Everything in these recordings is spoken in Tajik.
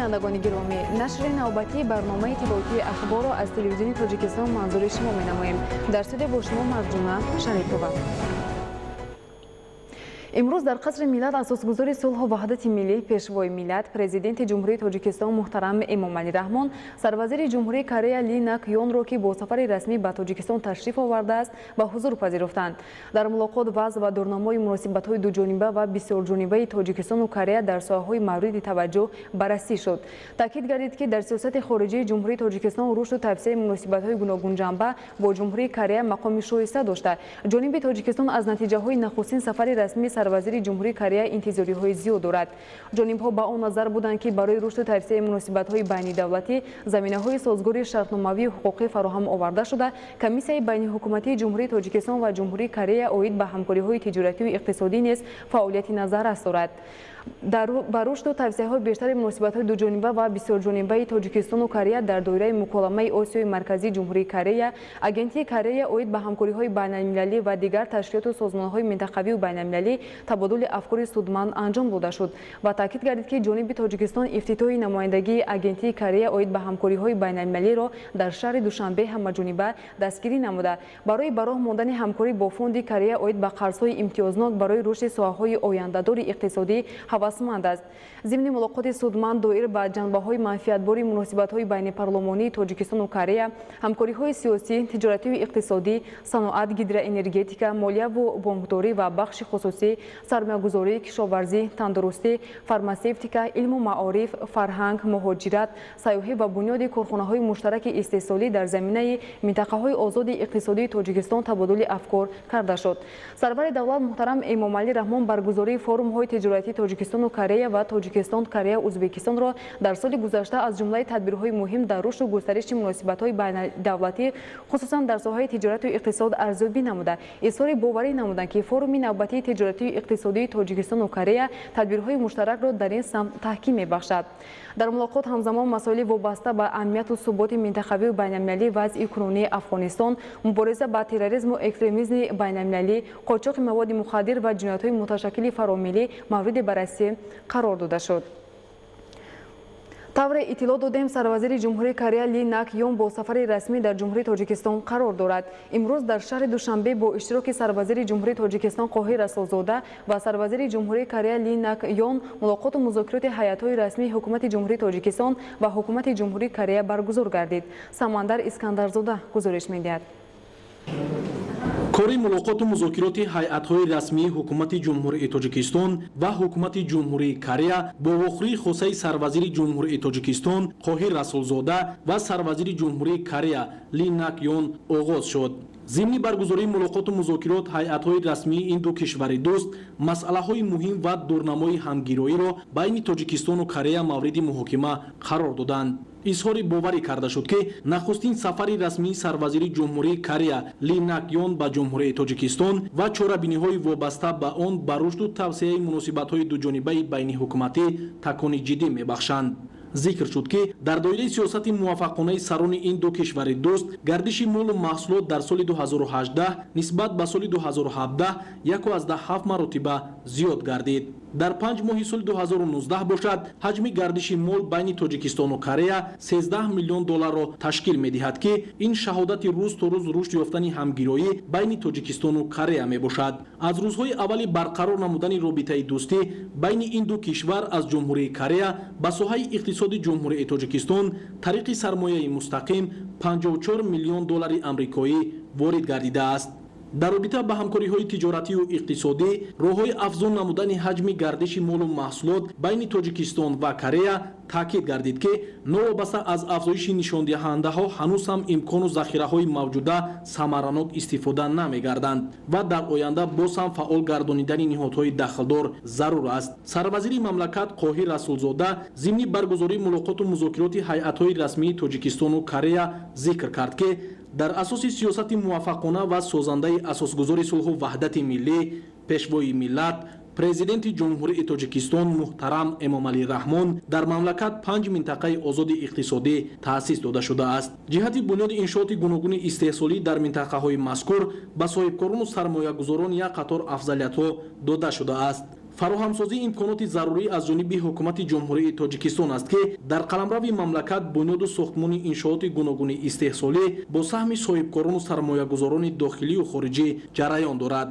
Бинандагони гиромӣ, нашри навбатии барномаи иттилоотии «Ахборро» аз Телевизиони Тоҷикистон манзури шумо менамоем. Дар студия бо шумо Марҷуна Шарипова. Имрӯз дар Қасри Миллат асосгузори сулҳу ваҳдати миллӣ, Пешвои миллат, Президенти Ҷумҳурии Тоҷикистон муҳтарам Эмомалӣ Раҳмон сарвазири Ҷумҳурии Корея Ли Нак Ёнро, ки бо сафари расмӣ ба Тоҷикистон ташриф овардааст, ба ҳузур пазируфтанд. Дар мулоқот вазъ ва дурнамои муносибатҳои дуҷониба ва бисёрҷонибаи Тоҷикистону Корея дар соҳаҳои мавриди таваҷҷӯҳ баррасӣ шуд. Таъкид гардид, ки дар сиёсати хориҷии Ҷумҳурии Тоҷикистон рушду тавсеаи муносибатҳои гуногунҷанба бо Ҷумҳурии Корея мақоми шоиста дошта, ҷониби Тоҷикистон аз натиҷаҳои нахустин сафари расмии сарвазири Ҷумҳурии Корея интизориҳои зиёд дорад. Ҷонибҳо ба он назар буданд, ки барои рушду тавсеаи муносибатҳои байнидавлатӣ заминаҳои созгори шартномавию ҳуқуқӣ фароҳам оварда шуда, Комиссияи байниҳукуматии Ҷумҳурии Тоҷикистон ва Ҷумҳурии Корея оид ба ҳамкориҳои тиҷоратию иқтисодӣ низ фаъолияти назаррас дорад. Ба рушду тавсеаҳои бештари муносибатҳои дуҷониба ва бисёрҷонибаи Тоҷикистону Корея дар доираи муколамаи Осиёи Марказии Ҷумҳурии Корея, Агентии Корея оид ба ҳамкориҳои байналмилалӣ ва дигар ташкилоту созмонҳои минтақавию байналмилалӣ табодули афкори судманд анҷом дода шуд ва таъкид гардид, ки ҷониби Тоҷикистон ифтитоҳи намояндагии Агентии Корея оид ба ҳамкориҳои байналмилалиро дар шаҳри Душанбе ҳамаҷониба дастгирӣ намуда, барои ба роҳ мондани ҳамкорӣ бо Фонди Корея оид ба қарзҳои имтиёзнок барои рушди соҳаҳои ояндадори иқтисодӣ ҳавасманд аст. Зимни мулоқоти судманд доир ба ҷанбаҳои манфиатбори муносибатҳои байнипарлумонии Тоҷикистону Корея, ҳамкориҳои сиёсӣ, тиҷоратию иқтисодӣ, саноат, гидроэнергетика, молияву бонкдорӣ ва бахши хусусӣ, сармоягузорӣ, кишоварзӣ, тандурустӣ, фармасевтика, илму маориф, фарҳанг, муҳоҷират, сайёҳӣ ва бунёди корхонаҳои муштараки истеҳсолӣ дар заминаи минтақаҳои озоди иқтисодии Тоҷикистон табодули афкор карда шуд. Сарвари давлат муҳтарам Эмомалӣ Раҳмон баргузории форумҳои тиҷоратии Тоҷикистону Корея ва Тоҷикистон, Корея, Узбекистонро дар соли гузашта аз ҷумлаи тадбирҳои муҳим дар рушду густариши муносибатҳои байнидавлатӣ, хусусан дар соҳаи тиҷорату иқтисод, арзёбӣ намуда, изҳори боварӣ намуданд, ки форуми навбатии тиҷоратию иқтисодии Тоҷикистону Корея тадбирҳои муштаракро дар ин самт таҳким мебахшад. Дар мулоқот ҳамзамон масоили вобаста ба амнияту суботи минтақавию байналмилалӣ, вазъи кунунии Афғонистон, мубориза ба терроризму экстремизми байналмилалӣ, қочоқи маводи мухаддир ва ҷиноятҳои муташаккили фаромиллӣ мавриди баррасӣ қарор дода шуд. Тавре иттилоъ додем, сарвазири Ҷумҳурии Корея Ли Нак Ён бо сафари расмӣ дар Ҷумҳурии Тоҷикистон қарор дорад. Имрӯз дар шаҳри Душанбе бо иштироки сарвазири Ҷумҳурии Тоҷикистон Қоҳир Расулзода ва сарвазири Ҷумҳурии Корея Ли Нак Ён мулоқоту музокироти ҳайатҳои расмии Ҳукумати Ҷумҳурии Тоҷикистон ва Ҳукумати Ҷумҳурии Корея баргузор гардид. Самандар Искандарзода гузориш медиҳад. Кори мулоқоту музокироти ҳайатҳои расмии Ҳукумати Ҷумҳурии Тоҷикистон ва Ҳукумати Ҷумҳурии Корея бо вохӯрии хосаи сарвазири Ҷумҳурии Тоҷикистон Қоҳир Расулзода ва сарвазири Ҷумҳурии Корея Ли Нак Ён оғоз шуд. Зимни баргузории мулоқоту музокирот ҳайатҳои расмии ин ду кишвари дӯст масъалаҳои муҳим ва дурнамои ҳамгироиро байни Тоҷикистону Корея мавриди муҳокима қарор доданд. Изҳори боварӣ карда шуд, ки нахустин сафари расмии сарвазири Ҷумҳурии Корея Ли Нак Ён ба Ҷумҳурии Тоҷикистон ва чорабиниҳои вобаста ба он ба рушду тавсеаи муносибатҳои дуҷонибаи байниҳукуматӣ такони ҷиддӣ мебахшанд. Зикр шуд, ки дар доираи сиёсати муваффақонаи сарони ин ду кишвари дӯст гардиши молу маҳсулот дар соли 2018 нисбат ба соли 2017 1,7 маротиба зиёд гардид. Дар 5 моҳи соли 2019 бошад, ҳаҷми гардиши мол байни Тоҷикистону Корея 13 миллион долларро ташкил медиҳад, ки ин шаҳодати рӯз то рӯз рушд ёфтани ҳамгироӣ байни Тоҷикистону Корея мебошад. Аз рӯзҳои аввали барқарор намудани робитаи дӯстӣ байни ин ду кишвар аз Ҷумҳурии Корея ба соҳаи иқтисоди Ҷумҳурии Тоҷикистон тариқи сармояи мустақим 54 миллион доллари амрикоӣ ворид гардидааст. Дар робита ба ҳамкориҳои тиҷоратию иқтисодӣ, роҳҳои афзун намудани ҳаҷми гардиши молу маҳсулот байни Тоҷикистон ва Корея таъкид гардид, ки новобаста аз афзоиши нишондиҳандаҳо ҳанӯз ҳам имкону захираҳои мавҷуда самаранок истифода намегарданд ва дар оянда боз ҳам фаъол гардонидани ниҳодҳои дахлдор зарур аст. Сарвазири мамлакат Қоҳир Расулзода зимни баргузории мулоқоту музокироти ҳайатҳои расмии Тоҷикистону Корея зикр кард, ки дар асоси сиёсати муваффақона ва созандаи асосгузори сулҳу ваҳдати миллӣ, Пешвои миллат, Президенти Ҷумҳурии Тоҷикистон муҳтарам Эмомалӣ Раҳмон дар мамлакат панҷ минтақаи озоди иқтисодӣ таъсис дода шудааст. Ҷиҳати бунёди иншооти гуногуни истеҳсолӣ дар минтақаҳои мазкур ба соҳибкорону сармоягузорон як қатор афзалиятҳо дода шудааст. Фароҳамсозии имконоти зарурӣ аз ҷониби Ҳукумати Ҷумҳурии Тоҷикистон аст, ки дар қаламрави мамлакат бунёду сохтмони иншооти гуногуни истеҳсолӣ бо саҳми соҳибкорону сармоягузорони дохилию хориҷӣ ҷараён дорад.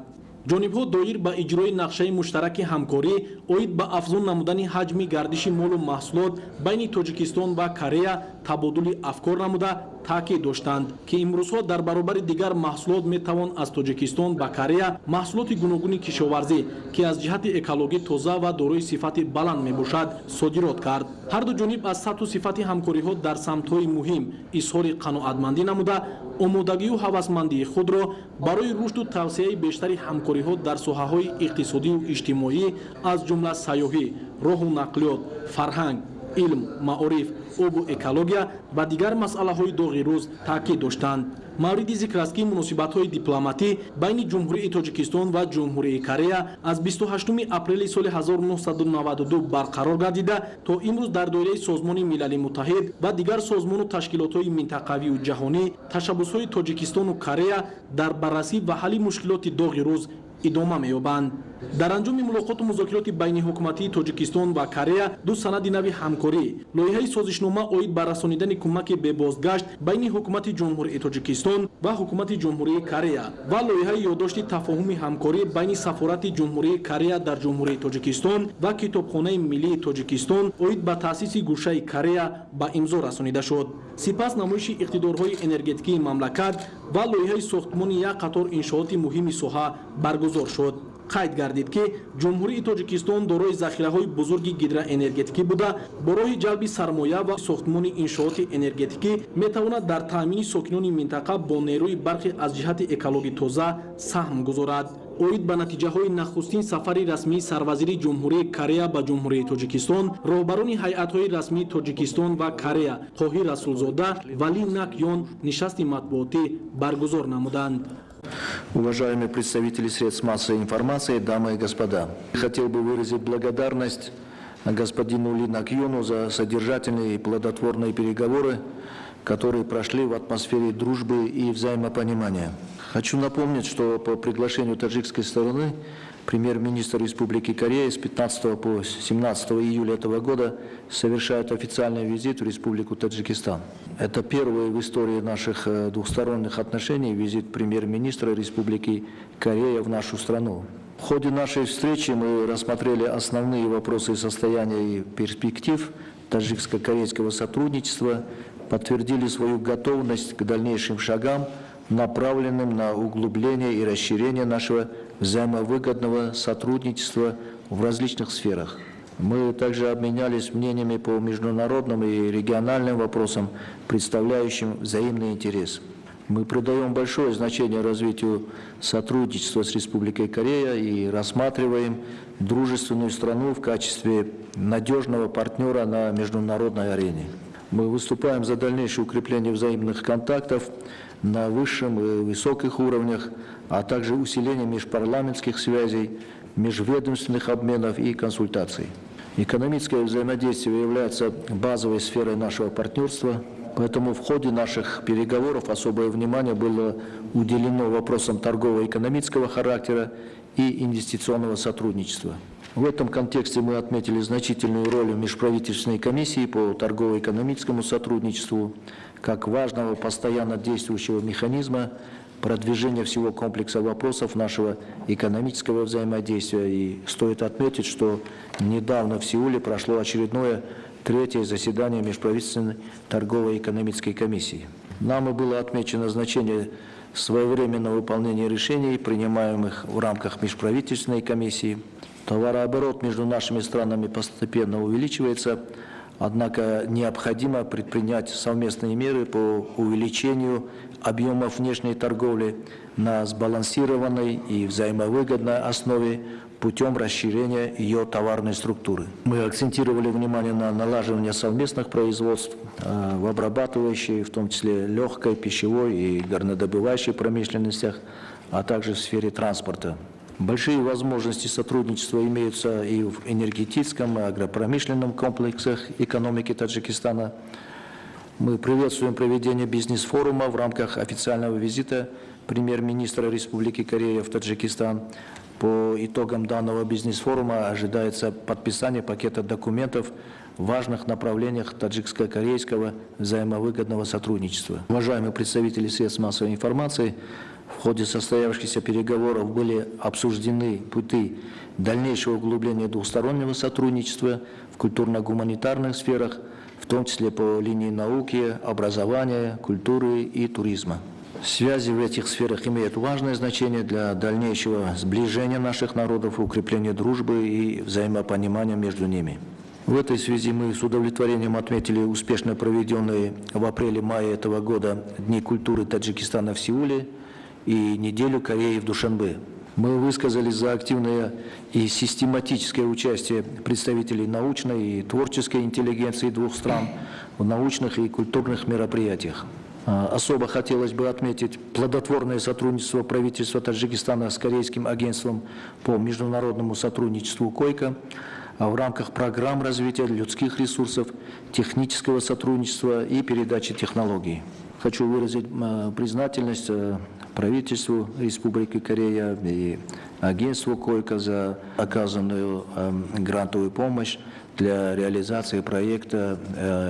Ҷонибҳо доир ба иҷрои нақшаи муштараки ҳамкорӣ оид ба афзун намудани ҳаҷми гардиши молу маҳсулот байни Тоҷикистон ва Корея табодули афкор намуда, таъкид доштанд, ки имрӯзҳо дар баробари дигар маҳсулот метавон аз Тоҷикистон ба Корея маҳсулоти гуногуни кишоварзӣ, ки аз ҷиҳати экологӣ тоза ва дорои сифати баланд мебошад, содирот кард. Ҳарду ҷониб аз сатҳу сифати ҳамкориҳо дар самтҳои муҳим изҳори қаноатмандӣ намуда, омодагию ҳавасмандии худро барои рушду тавсеаи бештари ҳамкориҳо дар соҳаҳои иқтисодию иҷтимоӣ, аз ҷумла сайёҳӣ, роҳу нақлиёт, фарҳанг, илм, маориф, обу экология ва дигар масъалаҳои доғи рӯз таъкид доштанд. Мавриди зикр аст, ки муносибатҳои дипломатӣ байни Ҷумҳурии Тоҷикистон ва Ҷумҳурии Корея аз 28 апрели соли 1992 барқарор гардида, то имрӯз дар доираи Созмони Милали Муттаҳид ва дигар созмону ташкилотҳои минтақавию ҷаҳонӣ ташаббусҳои Тоҷикистону Корея дар баррасӣ ва ҳалли мушкилоти доғи рӯз идома меёбанд. Дар анҷоми мулоқоту музокироти байниҳукуматии Тоҷикистон ва Корея ду санади нави ҳамкорӣ, лоиҳаи созишнома оид ба расонидани кӯмаки бебозгашт байни Ҳукумати Ҷумҳурии Тоҷикистон ва Ҳукумати Ҷумҳурии Корея ва лоиҳаи ёддошти тафоҳуми ҳамкорӣ байни Сафорати Ҷумҳурии Корея дар Ҷумҳурии Тоҷикистон ва Китобхонаи миллии Тоҷикистон оид ба таъсиси гӯшаи Корея ба имзо расонида шуд. Сипас намоиши иқтидорҳои энергетикии мамлакат ва лоиҳаи сохтмони як қатор иншооти муҳими соҳа баргузор шуд. Қайд гардид, ки Ҷумҳурии Тоҷикистон дорои захираҳои бузурги гидроэнергетикӣ буда, бо роҳи ҷалби сармоя ва сохтмони иншооти энергетикӣ метавонад дар таъмини сокинони минтақа бо нерӯи барқи аз ҷиҳати экологӣ тоза саҳм гузорад. Оид ба натиҷаҳои нахустин сафари расмии сарвазири Ҷумҳурии Корея ба Ҷумҳурии Тоҷикистон роҳбарони ҳайатҳои расмии Тоҷикистон ва Корея Қоҳир Расулзода ва Ли Нак Ён нишасти матбуотӣ баргузор намуданд. Уважаемые представители средств массовой информации, дамы и господа, хотел бы выразить благодарность господину Ли Нак Ёну за содержательные и плодотворные переговоры, которые прошли в атмосфере дружбы и взаимопонимания. Хочу напомнить, что по приглашению таджикской стороны премьер-министр Республики Корея с 15 по 17 июля этого года совершает официальный визит в Республику Таджикистан. Это первый в истории наших двухсторонних отношений визит премьер-министра Республики Корея в нашу страну. В ходе нашей встречи мы рассмотрели основные вопросы состояния и перспектив таджикско-корейского сотрудничества, подтвердили свою готовность к дальнейшим шагам, направленным на углубление и расширение нашего взаимовыгодного сотрудничества в различных сферах. Мы также обменялись мнениями по международным и региональным вопросам, представляющим взаимный интерес. Мы придаем большое значение развитию сотрудничества с Республикой Корея и рассматриваем дружественную страну в качестве надежного партнера на международной арене. Мы выступаем за дальнейшее укрепление взаимных контактов на высшем и высоких уровнях, а также усиление межпарламентских связей, межведомственных обменов и консультаций. Экономическое взаимодействие является базовой сферой нашего партнерства, поэтому в ходе наших переговоров особое внимание было уделено вопросам торгово-экономического характера и инвестиционного сотрудничества. В этом контексте мы отметили значительную роль межправительственной комиссии по торгово-экономическому сотрудничеству как важного постоянно действующего механизма продвижения всего комплекса вопросов нашего экономического взаимодействия. И стоит отметить, что недавно в Сеуле прошло очередное третье заседание межправительственной торгово-экономической комиссии. Нам и было отмечено значение своевременного выполнения решений, принимаемых в рамках межправительственной комиссии. Товарооборот между нашими странами постепенно увеличивается, однако необходимо предпринять совместные меры по увеличению объемов внешней торговли на сбалансированной и взаимовыгодной основе путем расширения ее товарной структуры. Мы акцентировали внимание на налаживание совместных производств в обрабатывающей, в том числе легкой, пищевой и горнодобывающей промышленностях, а также в сфере транспорта. Большие возможности сотрудничества имеются и в энергетическом, и агропромышленном комплексах экономики Таджикистана. Мы приветствуем проведение бизнес-форума в рамках официального визита премьер-министра Республики Корея в Таджикистан по По итогам данного бизнес-форума ожидается подписание пакета документов в важных направлениях таджикско-корейского взаимовыгодного сотрудничества. Уважаемые представители средств массовой информации, в ходе состоявшихся переговоров были обсуждены пути дальнейшего углубления двустороннего сотрудничества в культурно-гуманитарных сферах, в том числе по линии науки, образования, культуры и туризма. Связи в этих сферах имеют важное значение для дальнейшего сближения наших народов, укрепления дружбы и взаимопонимания между ними. В этой связи мы с удовлетворением отметили успешно проведенные в апреле-мае этого года Дни культуры Таджикистана в Сеуле и Неделю Кореи в Душанбе. Мы высказались за активное и систематическое участие представителей научной и творческой интеллигенции двух стран в научных и культурных мероприятиях. Особо хотелось бы отметить плодотворное сотрудничество правительства Таджикистана с Корейским агентством по международному сотрудничеству КОЙКА в рамках программ развития людских ресурсов, технического сотрудничества и передачи технологий. Хочу выразить признательность правительству Республики Корея и агентству КОЙКА за оказанную грантовую помощь для реализации проекта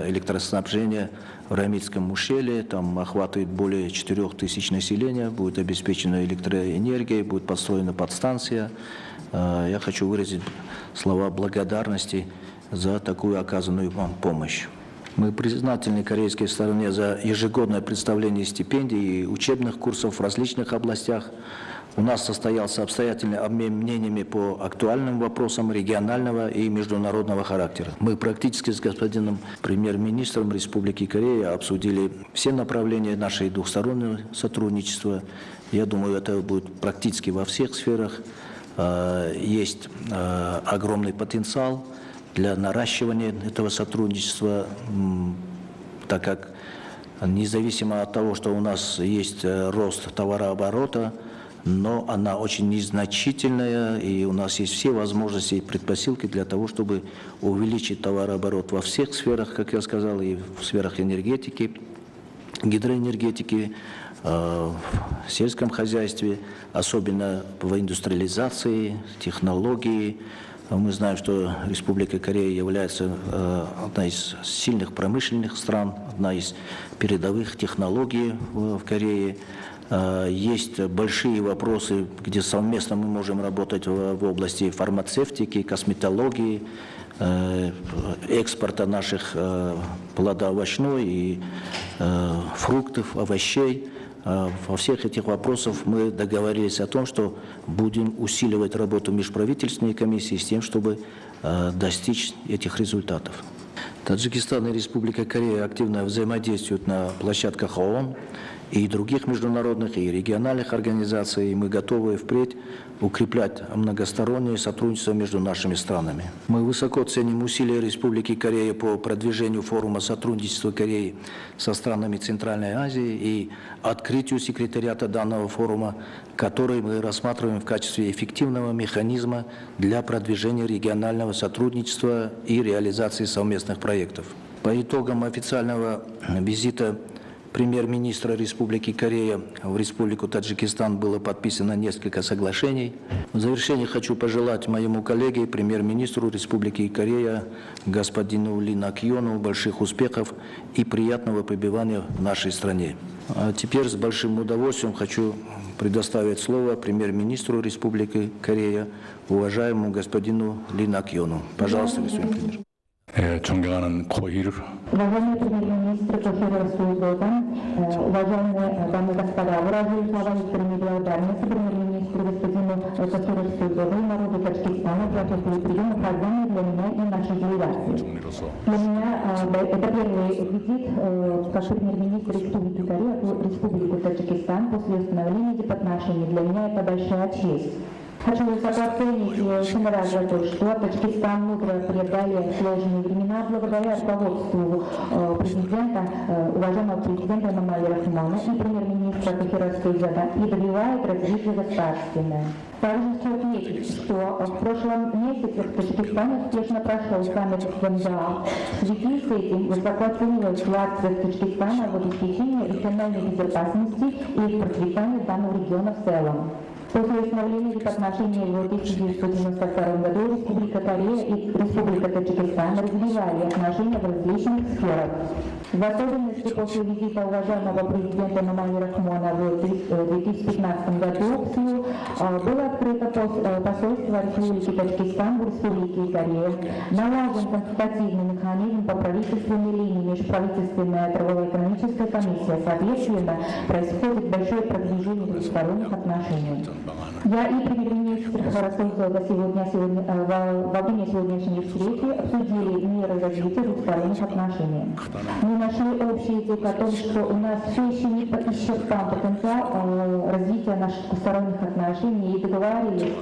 электроснабжения в Рамитском ущелье. Там охватывает более 4000 населения, будет обеспечена электроэнергией, будет построена подстанция. Я хочу выразить слова благодарности за такую оказанную вам помощь. Мы признательны корейской стороне за ежегодное представление стипендий и учебных курсов в различных областях. У нас состоялся обстоятельный обмен мнениями по актуальным вопросам регионального и международного характера. Мы практически с господином премьер-министром Республики Корея обсудили все направления нашей двухстороннего сотрудничества. Я думаю, это будет практически во всех сферах. Есть огромный потенциал для наращивания этого сотрудничества, так как независимо от того, что у нас есть рост товарооборота, но она очень незначительная, и у нас есть все возможности и предпосылки для того, чтобы увеличить товарооборот во всех сферах, как я сказал, и в сферах энергетики, гидроэнергетики, в сельском хозяйстве, особенно в индустриализации, технологии. Мы знаем, что Республика Корея является одной из сильных промышленных стран, одна из передовых технологий в Корее. Есть большие вопросы, где совместно мы можем работать в области фармацевтики, косметологии, экспорта наших плодоовощной и фруктов, овощей. Во всех этих вопросах мы договорились о том, что будем усиливать работу межправительственной комиссии с тем, чтобы достичь этих результатов. Таджикистан и Республика Корея активно взаимодействуют на площадках ООН и других международных и региональных организаций, и мы готовы впредь укреплять многостороннее сотрудничество между нашими странами. Мы высоко ценим усилия Республики Корея по продвижению форума сотрудничества Кореи со странами Центральной Азии и открытию секретариата данного форума, который мы рассматриваем в качестве эффективного механизма для продвижения регионального сотрудничества и реализации совместных проектов. По итогам официального визита премьер-министра Республики Корея в Республику Таджикистан было подписано несколько соглашений. В завершение хочу пожелать моему коллеге, премьер-министру Республики Корея, господину Ли Нак Ёну, больших успехов и приятного пребывания в нашей стране. А теперь с большим удовольствием хочу предоставить слово премьер-министру Республики Корея, уважаемому господину Ли Нак Ёну. Пожалуйста, господин премьер. 존경하는 코히르 Уважаемый премьер-министр Кохир Расулзода, уважаемые дамы и господа, выражаю слова искренней благодарности премьер-министру господину Кохиру Расулзоду и народу Таджикистана за теплый прием, оказанный для меня и нашей делегации. 총리로서 Для меня это первый визит как премьер-министр Республики Корея в Республику Таджикистан после установления дипотношений. Для меня это большая честь. Хочу высоко оценить очень рад за то, что Таджикистан мудро преодолел сложные времена благодаря руководству президента, уважаемого президента Эмомали Рахмона и премьер-министра Кохира Расулзода и добивает развитие государственное. Также хочу отметить, что в прошлом месяце в Таджикистане успешно прошел саммит КНДА. В связи с этим высоко оцениваю вклад Таджикистана в обеспечение региональной безопасности и процветания данного региона в целом. После установления дипотношений в 1992 году Республика Корея и Республика Таджикистан развивали отношения в различных сферах. В особенности после визита уважаемого президента Эмомали Рахмона в 2015 году в Сеул было открыто посольство Республики Таджикистан в Республике Корея, налажен консультативный механизм по правительственной линии межправительственная торгово-экономическая комиссия. Соответственно, происходит большое продвижение двусторонних отношений. Я и премьер-министр Расулзода сегодня, во время сегодняшней встречи обсудили меры развития двусторонних отношений. Мы нашли общий язык о том, что у нас все еще не исчерпан потенциал развития наших двусторонних отношений, и договорились,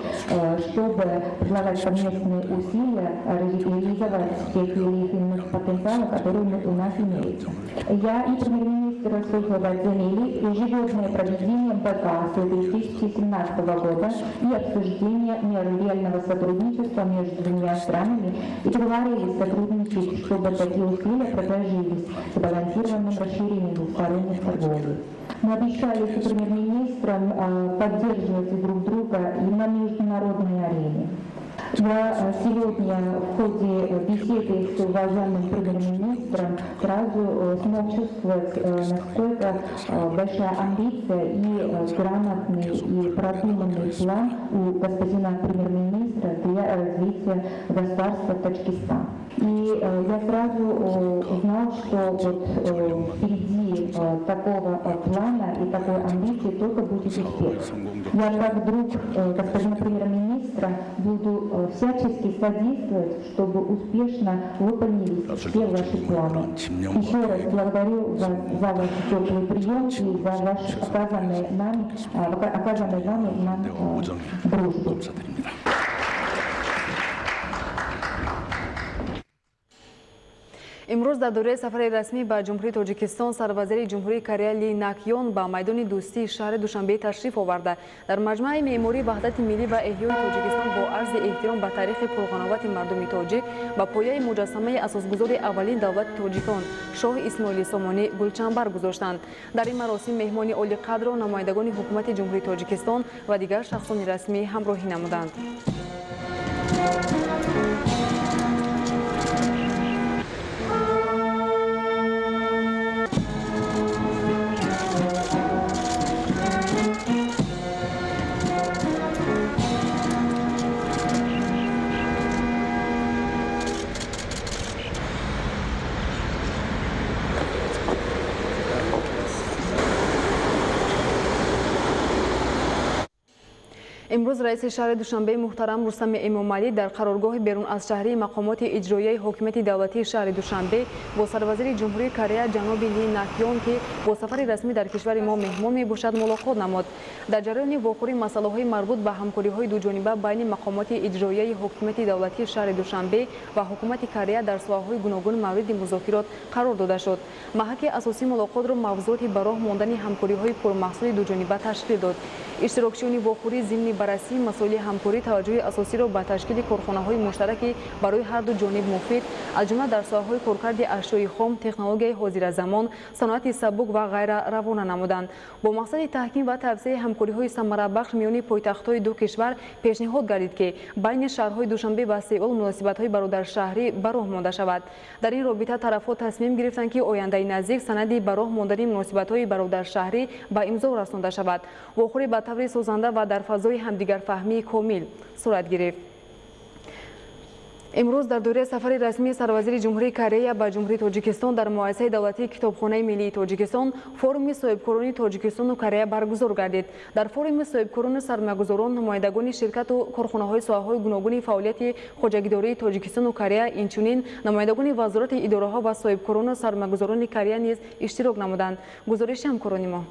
чтобы предлагать совместные усилия реализовать тех или иных потенциалов, которые у нас имеются. Я и премьер-министр Расулзода оценили ежегодное проведение МПК с 2017 года и обсуждение мер реального сотрудничества между двумя странами и договорились сотрудничать, чтобы такие усилия продолжились с сбалансированным расширением двусторонних торговли. Мы обещали с премьер-министром поддерживать друг друга и на международной арене. Я сегодня в ходе беседы с уважаемым премьер-министром сразу смог чувствовать, насколько большая амбиция и грамотный и продуманный план у господина премьер-министра для развития государства Таджикистан. И я сразу узнал, что вот впереди такого плана и такой амбиции только будет успех. Я как друг господина премьер-министра буду всячески содействовать, чтобы успешно выполнились все ваши планы. Еще раз благодарю вас за ваш теплый прием и за ваш оказанный вами нам дружбу. Имрӯз дар доираи сафари расмӣ ба Ҷумҳурии Тоҷикистон сарвазири Ҷумҳурии Корея Ли Нак Ён ба майдони дӯстии шаҳри Душанбе ташриф оварда. Дар маҷмӯаи меъмории Ваҳдати миллӣ ва эҳёи Тоҷикистон бо арзи эҳтиром ба таърихи пурғановати мардуми тоҷик ба пояи муҷассамаи асосгузори аввалин давлати тоҷикон шоҳ Исмоили Сомонӣ гулчанбар гузоштанд. Дар ин маросим меҳмони олиқадрро намояндагони ҳукумати Ҷумҳурии Тоҷикистон ва дигар шахсони расмӣ ҳамроҳӣ намуданд. Имрӯз раиси шаҳри Душанбе муҳтарам Рустами Эмомалӣ дар қароргоҳи берун аз шаҳрии мақомоти иҷроияи ҳокимияти давлатии шаҳри Душанбе бо сарвазири Ҷумҳурии Корея ҷаноби Ли Нак Ён, ки бо сафари расмӣ дар кишвари мо меҳмон мебошад, мулоқот намуд. Дар ҷараёни вохӯрӣ масъалаҳои марбут ба ҳамкориҳои дуҷониба байни мақомоти иҷроияи ҳокимияти давлатии шаҳри Душанбе ва ҳукумати Корея дар соҳаҳои гуногун мавриди музокирот қарор дода шуд. Маҳаки асосии мулоқотро мавзӯоти ба роҳ мондани ҳамкориҳои пурмаҳсули дуҷониба ташкил дод. Иштирокчиёни вохӯрӣ зимни баррасии масоили ҳамкорӣ таваҷҷӯҳи асосиро ба ташкили корхонаҳои муштараки барои ҳар ду ҷониб муфид, аз ҷумла дар соҳаҳои коркарди ашёи хом, технологияи ҳозиразамон, саноати сабук ва ғайра равона намуданд. Бо мақсади таҳким ва тавсеаи ҳамкориҳои самарабахш миёни пойтахтҳои ду кишвар пешниҳод гардид, ки байни шаҳрҳои Душанбе ва Сеул муносибатҳои бародаршаҳрӣ ба роҳ монда шавад. Дар ин робита тарафҳо тасмим гирифтанд, ки ояндаи наздик санади ба роҳ мондани муносибатҳои бародаршаҳрӣ ба имзо расонда шавад. Вохӯрӣ ба таври созанда ва дар фазои ҳамдигарфаҳмии комил сурат гирифт. Имрӯз дар доираи сафари расмии сарвазири Ҷумҳурии Корея ба Ҷумҳурии Тоҷикистон дар муассисаи давлатии Китобхонаи миллии Тоҷикистон форуми соҳибкорони Тоҷикистону Корея баргузор гардид. Дар форуми соҳибкорону сармоягузорон намояндагони ширкату корхонаҳои соҳаҳои гуногуни фаъолияти хоҷагидории Тоҷикистону Корея, инчунин намояндагони вазорати идораҳо ва соҳибкорону сармоягузорони Корея низ иштирок намуданд. Гузориши ҳамкорони мо.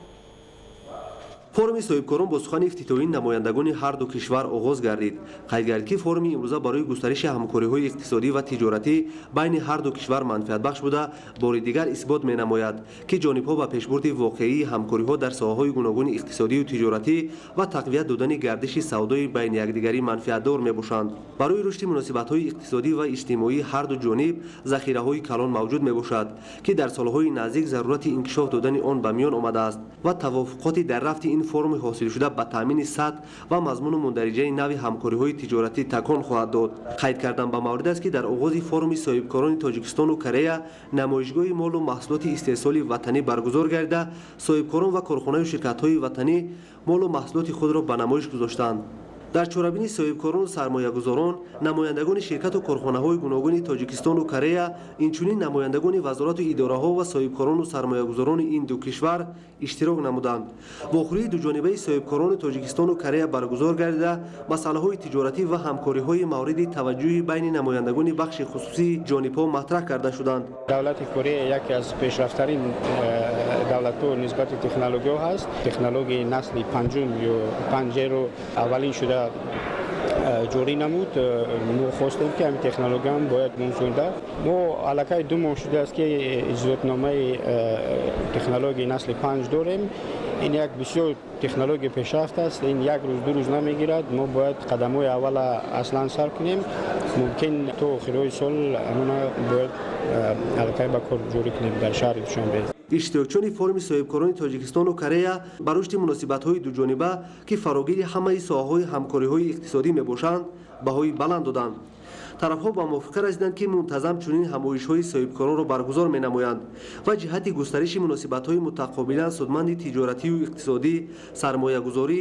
Форуми соҳибкорон бо сухани ифтитоҳии намояндагони ҳар ду кишвар оғоз гардид. Қайд гардид, ки форуми имрӯза барои густариши ҳамкориҳои иқтисодӣ ва тиҷоратӣ байни ҳар ду кишвар манфиатбахш буда, бори дигар исбот менамояд, ки ҷонибҳо ба пешбурди воқеии ҳамкориҳо дар соҳаҳои гуногуни иқтисодию тиҷоратӣ ва тақвият додани гардиши савдои байни якдигарӣ манфиатдор мебошанд. Барои рушди муносибатҳои иқтисодӣ ва иҷтимоии ҳар ду ҷониб захираҳои калон мавҷуд мебошад, ки дар солҳои наздик зарурати инкишоф додани он ба миён омадааст ва тавофуқоти дар рафти ин Ин форуми ҳосилшуда ба таъмини сатҳ ва мазмуну мундариҷаи нави ҳамкориҳои тиҷоратӣ такон хоҳад дод. Қайд кардан ба маврид аст, ки дар оғози форуми соҳибкорони Тоҷикистону Корея намоишгоҳи молу маҳсулоти истеҳсоли ватанӣ баргузор гардида, соҳибкорон ва корхонаю ширкатҳои ватанӣ молу маҳсулоти худро ба намоиш гузоштанд. Дар чорабинии соҳибкорону сармоягузорон намояндагони ширкату корхонаҳои гуногуни Тоҷикистону Корея, инчунин намояндагони вазорату идораҳо ва соҳибкорону сармоягузорони ин ду кишвар иштирок намуданд. Вохӯрии дуҷонибаи соҳибкорони Тоҷикистону Корея баргузор гардида, масъалаҳои тиҷоратӣ ва ҳамкориҳои мавриди таваҷҷӯҳи байни намояндагони бахши хусусии ҷонибҳо матраҳ карда шуданд. Давлати Корея яке аз пешрафтарин давлатҳо нисбати технологиҳо ҳаст. Технологияи насли панҷум ё панҷеро аввалин шуда ҷорӣ намуд. Мо хостем, ки ҳамин технологияам бояд мунфунда. Мо аллакай 2 моҳ шудааст, ки иҷозатномаи технологияи насли панҷ дорем. Ин як бисёр технология пешрафт аст. Ин як рӯз, 2 рӯз намегирад. Мо бояд қадамҳои аввала аслан сар кунем. Мумкин то охирҳои сол амона бояд аллакай ба кор ҷорӣ кунем дар шаҳри Душанбе. Иштирокчиёни форуми соҳибкорони Тоҷикистону Корея ба рушди муносибатҳои дуҷониба, ки фарогири ҳамаи соҳаҳои ҳамкориҳои иқтисодӣ мебошанд, баҳои баланд доданд. Тарафҳо ба мувофиқа расиданд, ки мунтазам чунин ҳамоишҳои соҳибкоронро баргузор менамоянд ва ҷиҳати густариши муносибатҳои мутақобилан судманди тиҷоратию иқтисодӣ, сармоягузорӣ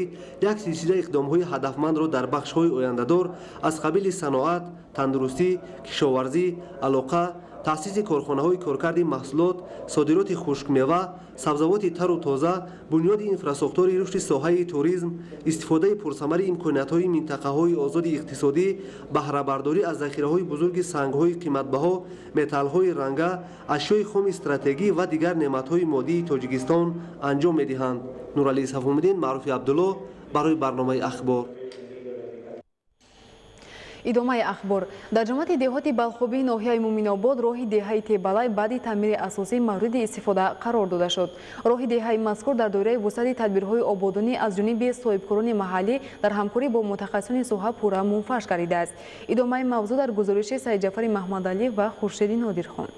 як силсила иқдомҳои ҳадафмандро дар бахшҳои ояндадор аз қабили саноат, тандурустӣ, кишоварзӣ, алоқа, таъсиси корхонаҳои коркарди маҳсулот, содироти хушкмева, сабзавоти тару тоза, бунёди инфрасохтори, рушди соҳаи туризм, истифодаи пурсамари имкониятҳои минтақаҳои озоди иқтисодӣ, баҳрабардорӣ аз захираҳои бузурги сангҳои қиматбаҳо, металлҳои ранга, ашёи хоми стратегӣ ва дигар неъматҳои моддии Тоҷикистон анҷом медиҳанд. Нуралӣ Сафомиддин, Маъруфи Абдулло барои барномаи «Ахбор». Идомаи ахбор. Дар ҷамоати деҳоти Балхобии ноҳияи Муминобод роҳи деҳаи Тебалай баъди таъмири асосӣ мавриди истифода қарор дода шуд. Роҳи деҳаи мазкур дар доираи вусъати тадбирҳои ободонӣ аз ҷониби соҳибкорони маҳаллӣ дар ҳамкорӣ бо мутахассисони соҳа пурра мунфарш гардидааст. Идомаи мавзӯъ дар гузориши Саидҷафари Маҳмадалӣ ва Хуршеди Нодирхон.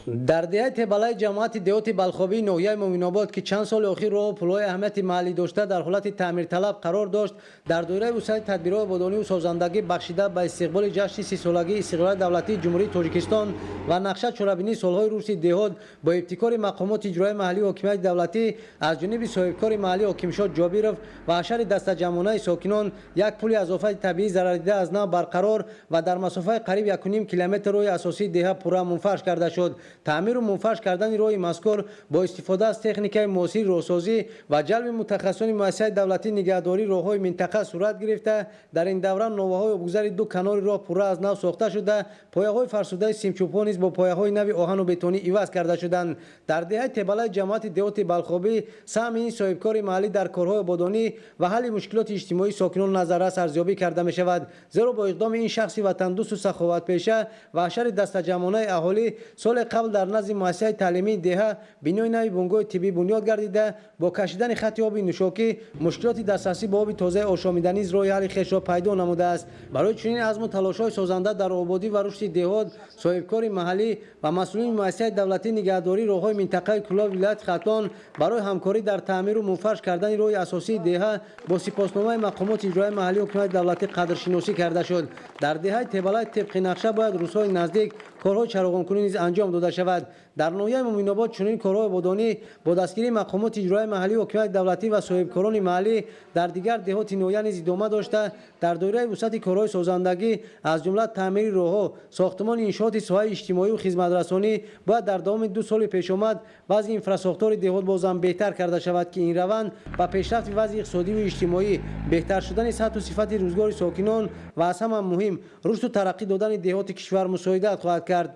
Дар деҳаи Тебалаи ҷамоати деҳоти Балхобии ноҳияи Муминобод, ки чанд соли охир роҳу пулҳои аҳамияти маҳаллӣ дошта дар ҳолати таъмирталаб қарор дошт, дар доираи вусъати тадбирҳои ободонию созандагӣ бахшида ба истиқболи ҷашни 30-солагии истиқлолияти давлатии Ҷумҳурии Тоҷикистон ва нақша чорабинии солҳои рушди деҳот бо ибтикори мақомоти иҷроияи маҳаллии ҳокимияти давлатӣ аз ҷониби соҳибкори маҳаллӣ Ҳокимшод Ҷобиров ва ҳашари дастаҷамъонаи сокинон як пули аз офати табиӣ зарардида аз нав барқарор ва дар масофаи қариб 1,5 километр роҳи асосии деҳа пурра мунфарш карда шуд. Таъмиру мунфарш кардани роҳи мазкур бо истифода аз техникаи муосири роҳсозӣ ва ҷалби мутахассисони муассисаи давлатии нигаҳдории роҳҳои минтақа сурат гирифта, дар ин давра новаҳои обгузари ду канори роҳ пурра аз нав сохта шуда, пояҳои фарсудаи симчӯбҳо низ бо пояҳои нави оҳану бетонӣ иваз карда шуданд. Дар деҳаи Тебалаи ҷамоати деҳоти Балхобӣ саҳми ин соҳибкори маҳаллӣ дар корҳои ободонӣ ва ҳалли мушкилоти иҷтимоии сокинон назаррас арзёбӣ карда мешавад, зеро бо иқдоми ин шахси ватандӯсту саховатпеша ва ҳашари дастаҷамъонаи аҳолӣ соли қабл дар назди муассисаи таълимии деҳа бинои нави бунгоҳи тиббӣ бунёд гардида, бо кашидани хати оби нӯшокӣ мушкилоти дастрасӣ ба оби тозаи ошомиданӣ низ роҳи ҳалли хешро пайдо намудааст. Барои чунин азму талошҳои созанда дар ободӣ ва рушди деҳот соҳибкори маҳаллӣ ва масъулини муассисаи давлатии нигаҳдории роҳҳои минтақаи Кӯлоб, вилояти Хатлон барои ҳамкорӣ дар таъмиру мунфарш кардани роҳи асосии деҳа бо сипосномаи мақомоти иҷроияи маҳаллии ҳукумати давлатӣ қадршиносӣ карда шуд. Дар деҳаи Тебалай тибқи нақша бояд рӯзҳои наздик корҳои чароғонкунӣ низ анҷом дода шавад. Дар ноҳияи Муминобод чунин корҳои ободонӣ бо дастгирии мақомоти иҷроияи маҳаллии ҳокимияти давлатӣ ва соҳибкорони маҳаллӣ дар дигар деҳоти ноҳия низ идома дошта, дар доираи вусъати корҳои созандагӣ, аз ҷумла таъмири роҳҳо, сохтумони иншооти соҳаи иҷтимоию хизматрасонӣ бояд дар давоми 2 соли пешомад вазъи инфрасохтори деҳот бозам беҳтар карда шавад, ки ин раванд ба пешрафти вазъи иқтисодиву иҷтимоӣ, беҳтар шудани сатҳу сифати рӯзгори сокинон ва аз ҳама муҳим рушду тараққӣ додани деҳоти кишвар мусоидат хоҳад кард.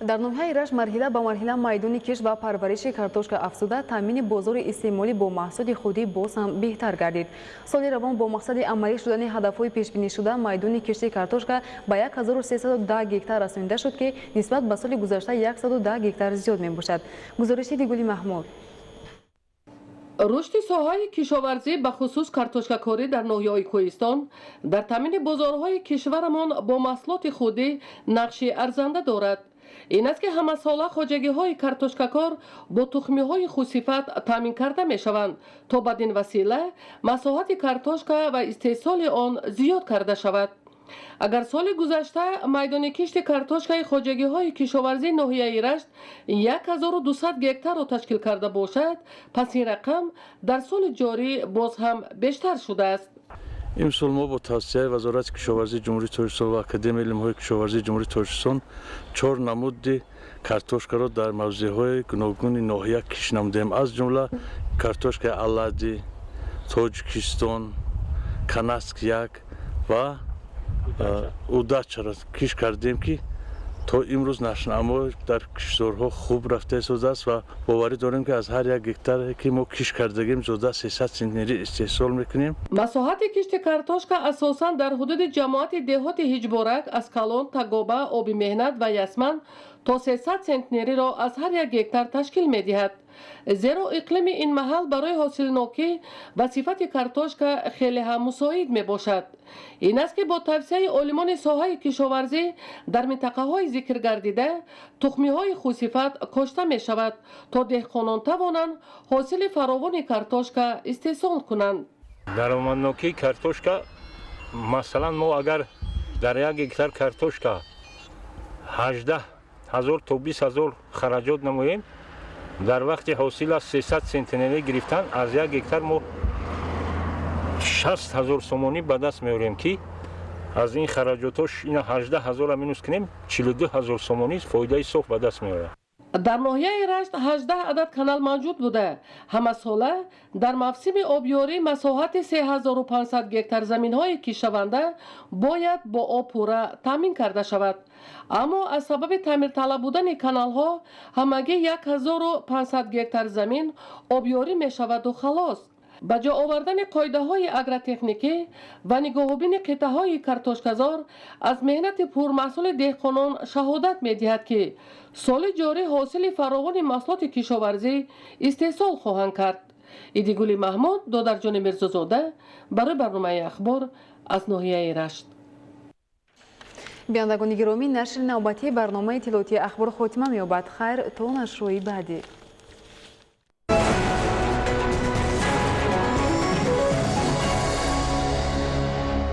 Дар ноҳияи Рашт марҳила ба марҳила майдони кишт ва парвариши картошка афзуда, таъмини бозори истеъмолӣ бо маҳсулоти худӣ боз ҳам беҳтар гардид. Соли равон бо мақсади амалӣ шудани ҳадафҳои пешбинишуда майдони кишти картошка ба 1310 гектар расонида шуд, ки нисбат ба соли гузашта 110 гектар зиёд мебошад. Гузориши Дигули Маҳмуд. Рушди соҳаи кишоварзӣ, бахусус картошкакорӣ дар ноҳияҳои кӯҳистон дар таъмини бозорҳои кишварамон бо маҳсулоти худӣ нақши арзанда дорад. Ин аст, ки ҳамасола хоҷагиҳои картошкакор бо тухмиҳои хусифат таъмин карда мешаванд, то бадин васила масоҳати картошка ва истеҳсоли он зиёд карда шавад. Агар соли гузашта майдони кишти картошкаи хоҷагиҳои кишоварзии ноҳияи Рашт 1200 гектарро ташкил карда бошад, пас ин рақам дар соли ҷорӣ боз ҳам бештар шудааст. Имсол мо бо тавсияи Вазорати кишоварзии Ҷумҳурии Тоҷикистон ва Академияи илмҳои кишоварзии Ҷумҳурии Тоҷикистон чор намуди картошкаро дар мавзеъҳои гуногуни ноҳия кишт намудем, аз ҷумла картошкаи Алади, Тоҷикистон, Канаск як ва Удачаро кишт кардем, ки то имрӯз нашъунамо дар киштзорҳо хуб рафта истодааст ва боварӣ дорем, ки аз ҳар як гектаре, ки мо кишт кардагем, зиёда 300 центнери истеҳсол мекунем. Масоҳати кишти картошка асосан дар ҳудуди ҷамоати деҳоти Ҳиҷборак, Аскалон, Тагоба, Оби Меҳнат ва Ясман то 300 центнериро аз ҳар як гектар ташкил медиҳад, зеро иқлими ин маҳал барои ҳосилнокӣ ва сифати картошка хеле ҳам мусоид мебошад. Ин аст, ки бо тавсияи олимони соҳаи кишоварзӣ дар минтақаҳои зикргардида тухмиҳои хусифат кошта мешавад, то деҳқонон тавонанд ҳосили фаровони картошка истеҳсол кунанд. Даромаднокии картошка, масалан, мо агар дар як гектар картошка 18 000 то 20 000 хараҷот намоем, дар вақти ҳосил аз 300 центнерӣ гирифтан аз як гектар мо 60 000 сомонӣ ба даст меорем, ки аз ин хараҷотҳо ина 18 000-ра минус кунем, 42 000 сомонӣ фоидаи соф ба даст меояд. Дар ноҳияи Рашт 18 адад канал мавҷуд буда, ҳамасола дар мавсими обёрӣ масоҳати 3500 гектар заминҳои киштшаванда бояд бо об пурра таъмин карда шавад. Аммо аз сабаби таъмирталаб будани каналҳо ҳамагӣ 1500 гектар замин обёрӣ мешаваду халос. Ба ҷо овардани қоидаҳои агротехникӣ ва нигоҳубини қитъаҳои картошказор аз меҳнати пурмаҳсули деҳқонон шаҳодат медиҳад, ки соли ҷорӣ ҳосили фаровони маҳсулоти кишоварзӣ истеҳсол хоҳанд кард. Идигули Маҳмуд, Додарҷони Мирзозода барои барномаи «Ахбор» аз ноҳияи Рашт. Бинандагони гиромӣ, нашри навбатии барномаи иттилоотии «Ахбор» хотима меёбад. Хайр, то нашрҳои баъдӣ.